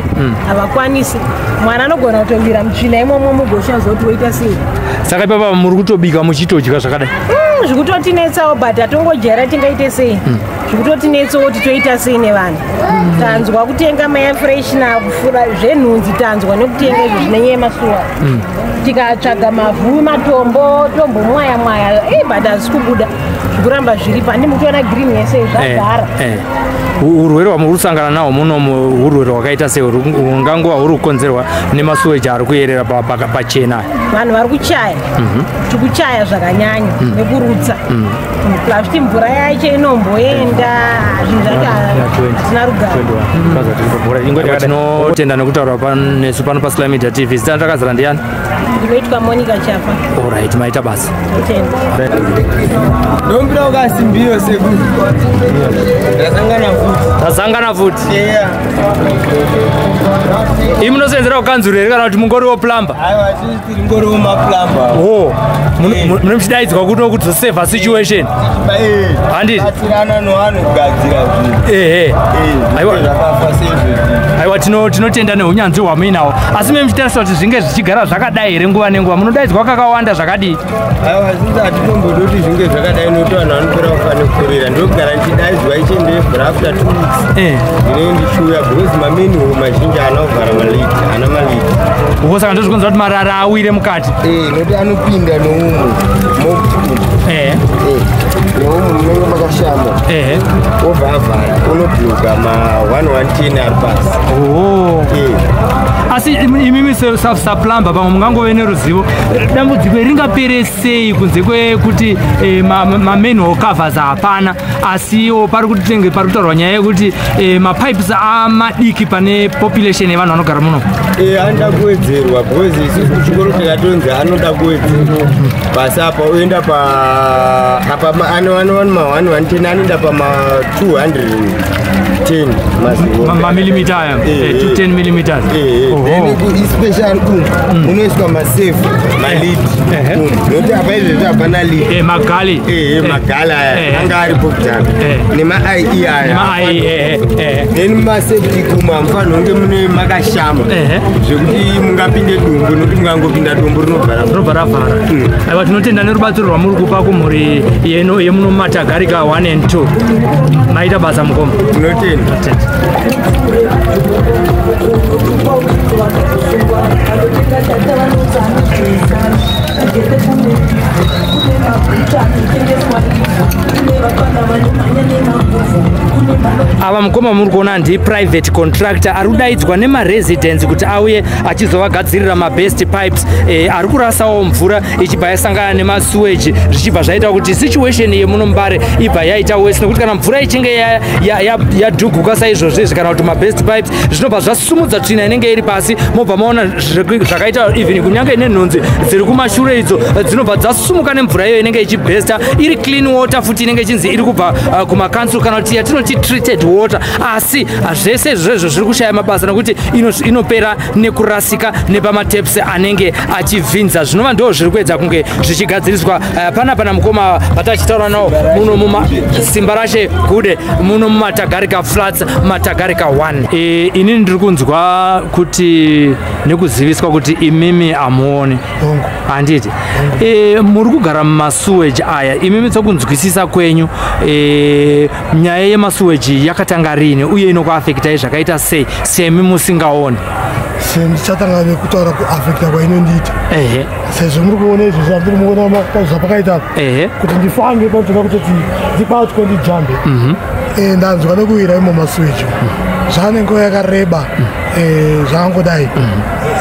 havakwanisi. Mwana anogona kutowira mutsvina imomo, mugosha zoti woita sei? Saka ipapa muri kutobika muchitodya zvakadai? Zvikutotinetsawo, but hatongojaira, tingaite sei? Zvikutotinetsawo kuti toita sei nevanhu. Tanzwa kutenga maair freshener, kufura zvenhunzi, tanzwa nekutenga izvo zvine nyaya yemasuwa. Tikatsvaga mavhu, matombo, tombomwaya mwaya, but hazisi kubuda, zvikuramba zviripo. Handi mukutoona green yese zvagara. Urwere hwamuri kusangana nahwo munomu, urwere hwakaita sei hungangova huri kukonzerwa nemasuweji ari kuyerera pachena? Vanhu vari kuchaya, tikuchaya zvakanyanya nekurutsa, plus kuti mvura yacho inomboenda, zvinhu zvacho hatina rugare. Tinotenda nekutaura nesu pano paSly Media TV. Zita rakazara ndiani? Ndinoitwa Monica Chafa. Alright, maita basa. Ndombira ukasimbiyo sekuru. Ndasangana futi. Tasangana futi. Yeah. Imi munosenzera kukanzuru here kana kuti mungoriwo plumber? Aiwa, tiri ngoriwo maplumber. Oh, mune muchidaidzwa kuno kuzoseva situation. Handiti? Batsirana nevanhu kugadzira zvinhu. Ehe. Aiwa. Zvakafa seizvozvi. Aiwa, tinotenda neunyanzvi hwamuinawo. Asi mune muchitarisa kuti zvinge zvichigara zvakadai here nguva nenguva? Munodaidzwa kakawanda zvakadii? Aiwa, sinzi hatitombodi kuti zvinge zvakadai, nokuti vanhu vanopera kufa nekukorera. Ndogara ndichidaidzwa ichiende after 2 weeks. Ndinenge ndichiuya because mamanhole mazhinji haana kuvhara malid, haana malid. Uko saka ndozvikonzera kuti marara awire mukati. Nokuti anopinda neumu mokuti neumu munenge makashama. Obva avhara, unobloka ma1110 ari pasi. Asi imimi saplumber pamwe mungangove neruzivo, dambudziko ringapere sei kunze kwekuti mamanhole covers hapana, asiwo pari kutenge pari kutaurwa nyaya yekuti mapipes amadiki pane population yevanhu vanogara muno? Anoda kuwedzerwa because isusu kuchikoro takatonzi anoda kuwedzerwa pasi apa, oenda pa apa ma1 110 anoenda pama 210. Mamilimita aya, 210 millimeters. Then especially umu munoiswa masafe malid umu, nokuti apa izvezvi hapana lid. Magali. Magali aya anga aripo kudhara nemaIE aya. Nema-IE. Then mumaseptic umu hamufanira kunge mune makashama zvekuti mungapinde dumbu, nokuti mukangopinda dumbu rinobva Rinobva ravhara. Aiwa, tinotenda nerubatsiro rwamuri kupa kumhuri yemuno muMatagarika 1 and 2. Maita basa, mukoma. Tinotenda. Ava mukoma muri kuona ndiprivate contractor ari kudaidzwa nemaresidents kuti auye achizovagadzirira maburst pipes ari kurasawo mvura ichibva yasangana nemasuweji, zvichibva zvaita kuti situation yemuno Mbare ibva yaita worse, nekuti kana mvura ichinge yadhuguka saizvozvo izvi kana kuti maburst pipes, zvinobva zvasumudza tsvina inenge iri pasi, mobva maona zvakaita even kunyange nenhunzi dziri kumashure idzo dzinobva dzasumuka nemvura iyoyo inenge ichibhesta, iri clean water futi inenge ichinzi iri kubva kumakanzuru kana kuti yatinoti treated water. Asi zvese izvozvo zviri kushaya mabasa nekuti inopera nekurasika nepamataps anenge achivhinza, zvinova ndo zviri kuedza kunge zvichigadziriswa. Panapa namukoma patachitaura nawo muno muma Simba Rashe Gude, muno muMatagarika Flats, Matagarika 1. Inini ndiri kunzwa kuti nekuziviswa kuti imimi hamuoni, handiti? Muri kugara mumasuweji aya. Imimi sokunzwisisa kwenyu, nyaya yemasuweji yakatanga rini uye inokuafectai zvakaita sei semi musingaoni? Sendichatanga nekutaura kuafekta kwainondiita. Sezvo muri kuona izvo zvandiri muona zvapakaita apa, kuti ndifambe panotoda kutoti ndibatwe ndijambe. Ndanzwa nekuwira imo masuweji zvane nguva yakareba zvakangodai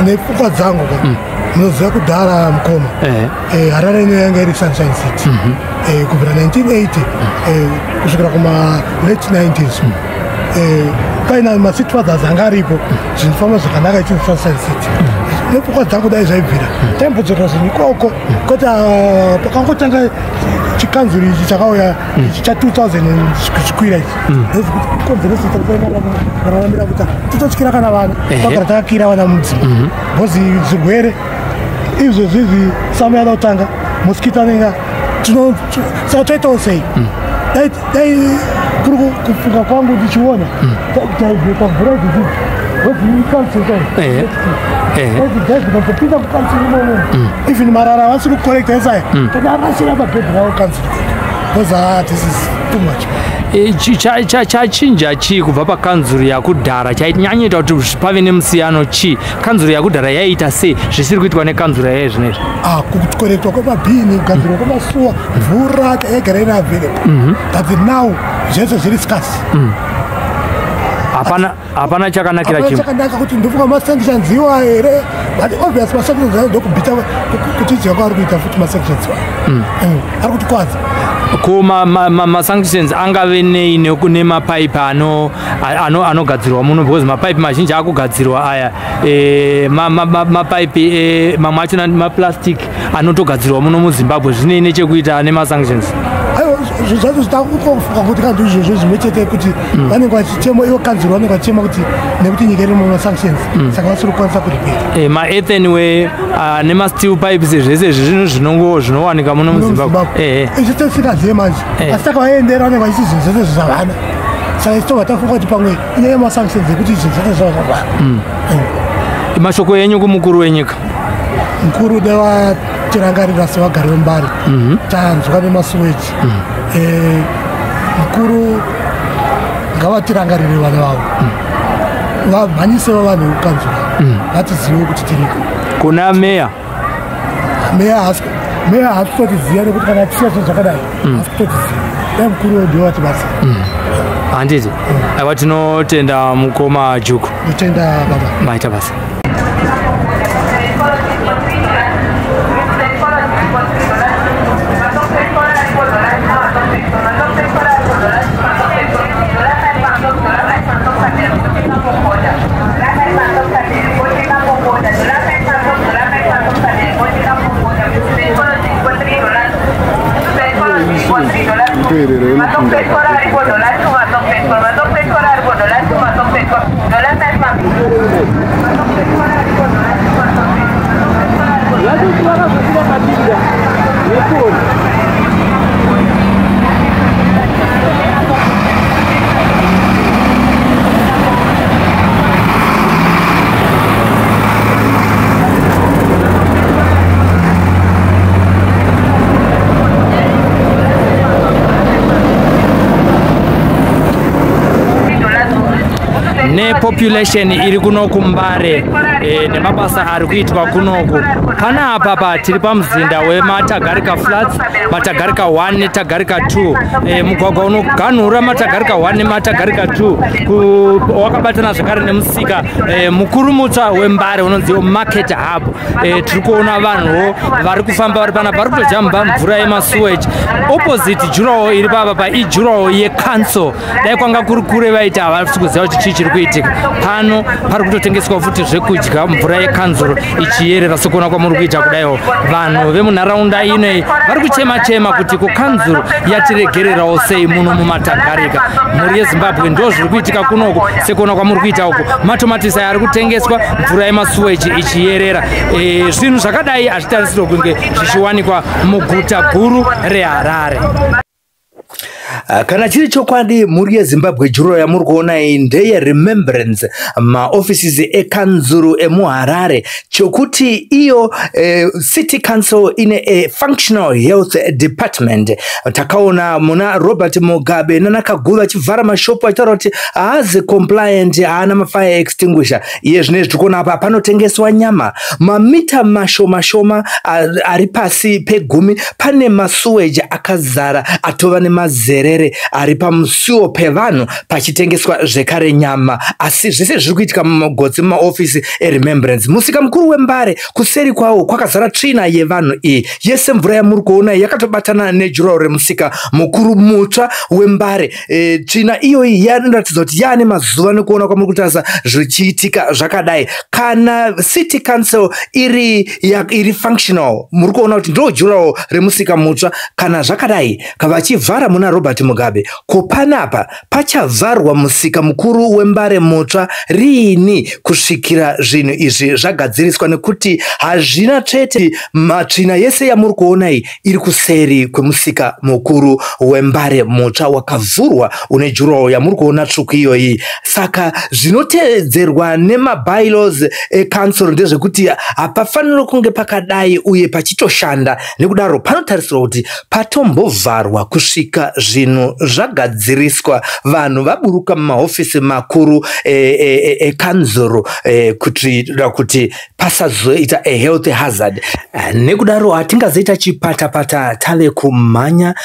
nepfungwa dzangu ka. Munoziva kudhara mukoma, Harare ino yanga iri Sunshine City kubvira 1980 kusvikira kuma late 90s. Paina macity fathers anga aripo, zvinofamba zvakanaka ichinzi Sunshine City. Nepfungwa dzangu, dai zvaibvira taimbodzorera zvinhu ikoko, kwete pakangotanga chikanzuru ichi chakauya ichi cha2000 zvikwira ichi, konzeresa tararamira kuti titotyira kana vana twagara takakira vana mudzimba, because zvirwere izvezvi izvi summer yada kutanga, mosquito anenge saka toitawo sei? Dai kuri kufunga kwangu ndichiona taivheta mvura idzi kupinda kukanzuru imomo, even marara vasiri kucollecta esaya, todarasira pagedhi ravo kanzuru, because this is too much. Chachinja chii kubva pakanzuru yakudhara? Chainyanyoita kuti pave nemusiyano chii? Kanzuru yakudhara yaiita sei zvisiri kuitwa nekanzuru yaiye zvinezvi? Kucollectwa kwemabhini, kugadzirwa kwemasuwa, mvura yaigara iri available, but now zvese zviri scarce. Hapana chakanakira Hapana chimwe. Chakanaka kuti ndofunga masanctions iwa here, but obvious masanctions ayo ndokubhita kuti idya kwaari kuita futi masanctions iwayo ari kutikwadza. Ko masanctions angave nei nemapaipi anogadzirwa muno? Because mapaipi mazhinji akugadzirwa aya mapaipi mamwe achona maplastic anotogadzirwa muno muZimbabwe. Zvinei nechekuita nemasanctions? Aiwa, zvacho zvitakutofunga kuti kanti izvozvo zvimwe chete kuti vanenge vachichema ivo kanzuro, vanenge vachichema kuti nekuti nyika iri mumasanctions, saka vasiri kukwanisa kuripera. Maearthenware nemasteel pipes, zvese izvi zvinhu zvinowanika muno muZimbabwe. Isu tisingazive manje, asi takavaendera vanenge vachiti zvinhu zvese zvavana, saka isu tobva tafunga kuti pamwe inyaya yemasanctions yekuti zvinhu zvese zvava zvavana. Mashoko enyu kumukuru wenyika? Mukuru, devatirangarira sevagari veMbare, tanzwa nemasuweji. Mukuru ngavatirangarire vana vavo, vamhanyisevo vanhu vekukanzura vatizive kuti tiriko. Kuna meya? Meya haasi kutotiziva, nekuti kana achisiya zvinhu zvakadai haasi kutotiziva. Dai mukuru ndiwo vatibatsira. Handiti, aiwa, tinotenda mukoma Juku. Ndotenda baba. Maita basa. Mtoerero inopinda. Nepopulation iri kuno kuMbare nemabasa ari kuitwa kunoku panapa, pa tiri pamuzinda weMatagarika Flats, Matagarika 1 neTagarika 2. Mugwagwa unoganhura Matagarika 1 neMatagarika 2 wakabatana zvakare nemusika mukuru mutsva weMbare unonzi Market Hub. Tiri kuona vanhuwo vari kufamba vari panapa, vari kutojamba mvura yemasewage. Opposite durawall iri papa pa idurawall yecouncil. Dai kwanga kuri kure vaita havasi kuziva kuti chii chiri kuitika pano. Pari kutotengeswa futi zvekudya, mvura yekanzuro ichiyerera sekuona kwamuri kuita kudaiwo. Vanhu vemunharaunda inoi vari kuchema chema kuti kukanzuro yatiregererawo sei muno muMatagarika. Mhuri yeZimbabwe, ndo zviri kuitika kunoku sekuona kwamuri kuita uku. Matomatisi aya ari kutengeswa, mvura yemasuweji ichiyerera. Zvinhu zvakadai hazvitarisirwe kunge zvichiwanikwa muguta guru reHarare. Kana chiri chokwadi, mhuri yeZimbabwe, durawall yamuri kuona iyi ndeye Remembrance, maoffices ekanzuru emuHarare, chokuti iyo city council ine a functional health department. Takaona muna Robert Mugabe nanaKaguvi achivhara mashopu achitaura kuti haazi compliant, haana mafire extinguisher. Iye zvinezvi tiri kuona apa panotengeswa nyama, mamita mashoma shoma ari pasi pegumi, pane masuweji akazara atova nemazerere ari pamusuwo pevanhu, pachitengeswa zvekare nyama. Asi zvese zviri kuitika mumagotsi mumaofisi eRemembrance, musika mukuru weMbare. Kuseri kwawo kwakazara tsvina yevanhu. Iyi yese mvura yamuri kuona iyi yakatobatana nedurawall remusika mukuru mutsva weMbare. Tsvina iyoyi yanoratidza kuti yaane mazuva, nekuona kwamuri kutarisa zvichiitika zvakadai. Kana city council iri functional, muri kuona kuti ndo durawall remusika mutsva. Kana zvakadai, vachivhara muna Robert Mugabe, ko panapa pachavharwa musika mukuru weMbare mutsva riini kusvikira zvinhu izvi zvagadziriswa? Nekuti hazvina tsvete. Matsvina yese yamuri kuona iyi iri kuseri kwemusika mukuru weMbare mutsva wakavhurwa, une durawall yamuri kuona tsvuku iyoyi. Saka zvinotevedzerwa nemabylaws ecouncil ndezvekuti hapafaniri kunge pakadai uye pachitoshanda. Nekudaro panotarisirwa kuti patombovharwa kusvika zvinhu zvagadziriswa, vanhu vaburuka mumahofisi makuru ekanzuru, kuitira kuti pasazoita a health hazard. Nekudaro hatingazoita chipatapata tave kumhanya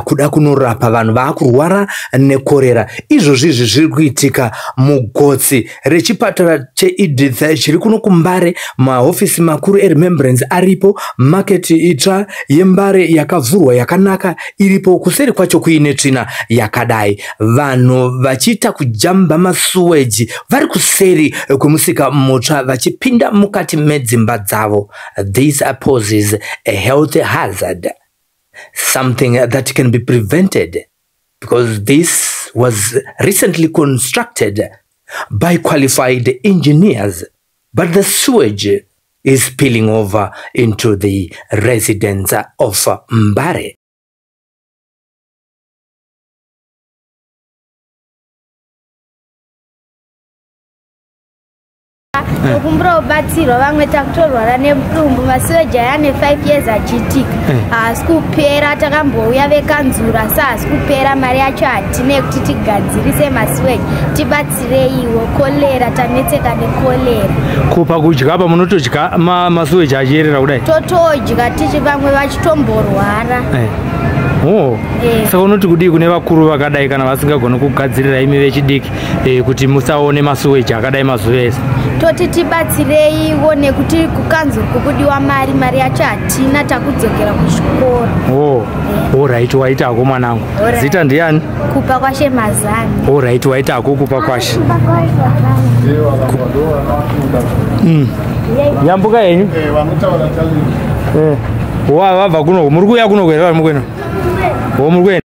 kuda kunorapa vanhu vaakurwara nekorera. Izvozvi izvi zviri kuitika mugotsi rechipatara cheEdith chiri kuno kuMbare. Mahofisi makuru eRemembrance aripo, maketi itsva yeMbare yakavhurwa yakanaka iripo, kuseri kwacho kuine tsvina yakadai, vanhu vachiita kujamba masuweji vari kuseri kwemusika mutsva vachipinda mukati medzimba dzavo. This poses a health hazard, something that can be prevented because this was recently constructed by qualified engineers, but the sewage is spilling over into the residents of Mbare. Tokumbira kubatsirwa, vamwe takutorwara nedumbu. Masiweji aya ane 5 years achiitika, haasi kupera. Takambouya vekanzura, asi haasi kupera. Mari yacho hatina yekuti tigadzirise masiweji. Tibatsireiwo, korera, tanetseka nekorera. Kupa kudya apa munotodya masuweji achiyerera kudai? Totodya tichi, vamwe vachitomborwara. Oh. Saka unoti kudii kune vakuru vakadai kana vasingagoni kugadzirira imi vechidiki, kuti musaone masuweji akadai mazuva ese? Toti tibatsireiwo, nekuti kukanzuru kukudiwa mari, mari yacho hatina, takudzokera kuzvikoro. Oh. Alright, waitako mwanangu. Alright. Zita ndiani? Kupa Kwashe Mazani. Alright, waitako Kupa Kwashe. Yambuka henyu. Vanotaura challenge. Wa vabva kuno, muri kuuya kuno here? Vari mukuenda? O, muri kuenda.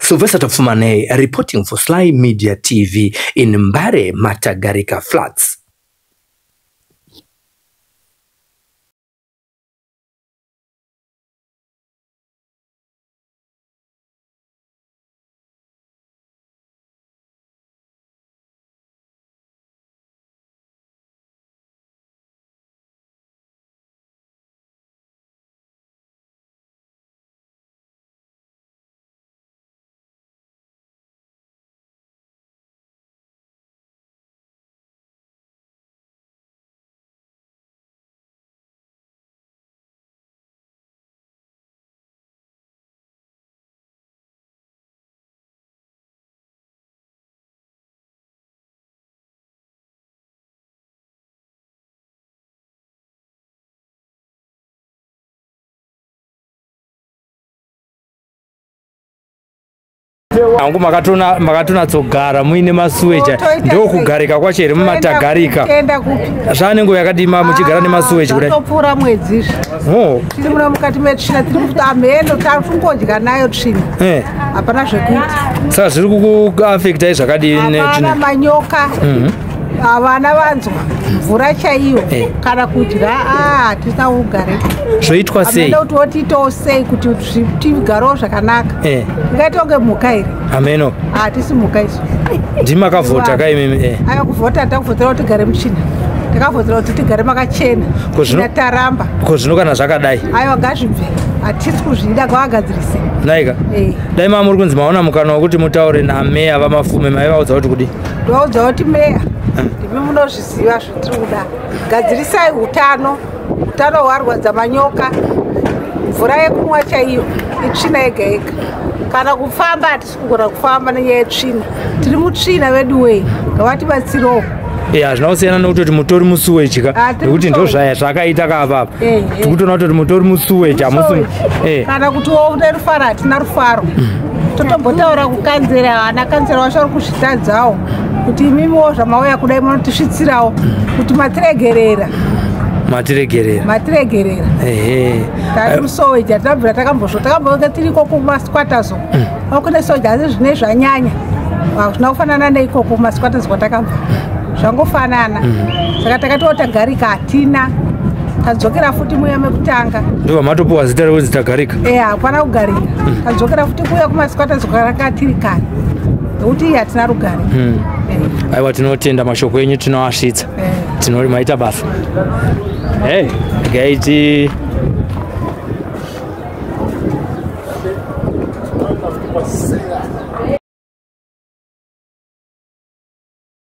Sylvester Tafumane reporting for Sly Media TV in Mbare, Matagarika Flats. Hangu makatonatsogara muine masuweji, ndokugarika kwacho here mumatagarika? Zvane nguva yakadima muchigara nemasuweji kudai? Topfuura mwedzi izvi. Tiri muno mukati metsvina, tiri amheno takungodya nayo tsvina. Hapana zvekuita. Saka zviri kukuafektai zvakadii? Hapana, manyoka. Havana vanzwa mvura chaiyo kana kudya, hatina kugare. Zvoitwa sei? Ameno kuti wotiitawo sei kuti tigarewo zvakanaka. Ingaita kunge mhuka here? Ameno. Hatisi mhuka isu. Ndimi makavhota ka imimi? Aiwa, kuvhota takuvhotera kuti tigare mutsvina, takavhotera kuti tigare makachena, taramba. Ko zvino kana zvakadai? Aiwa, ngazvibve, hatisi kuzvida, ngavagadzirise. Naika, dai maa muri kunzi maona mukana wekuti mutaure nameya vaMafume, maivaudza kuti kudii? Ndovaudza kuti meya, ndimi munozviziva zvatiri kuda, gadzirisai utano. Utano hwarwadza, manyoka, mvura yekumwa chaiyo itsvina yega yega, kana kufamba hatisi kugona kufamba nenyaya yetsvina. Tiri mutsvina vedu wei, ngavatibatsirewo. Hazvina kusiyana nekutoti mutori musuweji ka, nekuti ndo zvakaita kaapapa, tikutoona kutoti mutori musuweji hamusi. Kana kuti une rufaro, hatina rufaro. Totombotaura kukanzera, vana kanzera vacho vari kuzvitadzawo, kuti imimiwo zvamauya kudai munotisvitsirawo kuti matiregerera. Matiregerera. Matiregerera. Tari musoweji, hatinabvira takambozvo, takambonge tiriko kumasquatters kune soja, asi zvine zvanyanya, hazvina kufanana neikoko kumasquatters kwatakabva, zvangofanana. Saka takatiwo tagarika, hatina, tadzokera futi muya mekutanga. Ndobva matopuwa zita rekunzi tagarika? Hapana kugarika, tadzokera futi kuya kumasquatters kwatakanga tiri kare, nekuti iyi hatina rugare. Aiwa, tinotenda, mashoko enyu tinoasvitsa, tinori maita basa. Hey, regai.